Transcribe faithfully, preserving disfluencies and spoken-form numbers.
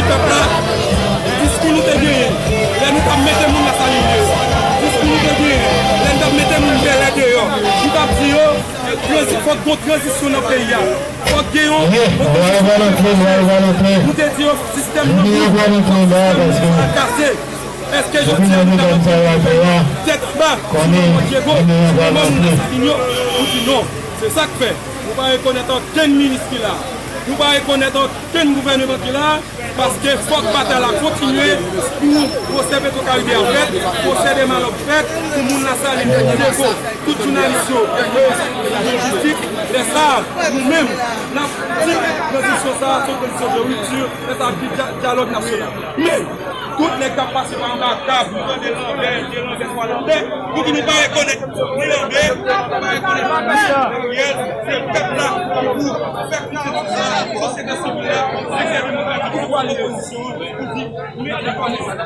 Pèp la, diskou nou te genyen lè nou t ap mete moun Lasalin deyò, diskou nou te genyen lè n t ap mete moun Bèlè deyò, nou t ap di yo, tranzi- fòk gon tranzisyon nan peyi a, fòk gen yon, wi, nou te di yo sistèm nan, sistèm nan kase. Èske jodi a nou ta tèt anba sou manman Diego, sou manman moun Lasalin yo? Nou di non. Se sa k fè nou pa rekonèt okenn minis ki la, nou pa rekonèt okenn gouvèneman ki la, paske fòk batay la kontinye pou pwosè Petwokaribe a fèt, pwosè Demalòk fèt, pou moun Lasalin, Diego, tout jounalis yo, yo jistis. Lè sa a, nou menm, n ap di tranzisyon sa a se yon tranzisyon de ripti, lè sa a, di dya- dyalòg nasyonal. Men, tout nèg k ap pase pa anba tab, nou tande Lanbè, Lanbè, Lanbè, nou di nou pa rekonèt ni Lanbè, nou pa rekonèt ni Ariel, se pèp la ki pou fè konsensis sa, sosyete sivil la, sektè demokratik, pouvwa lopozisyon an, pou di, nou pa rekonèt.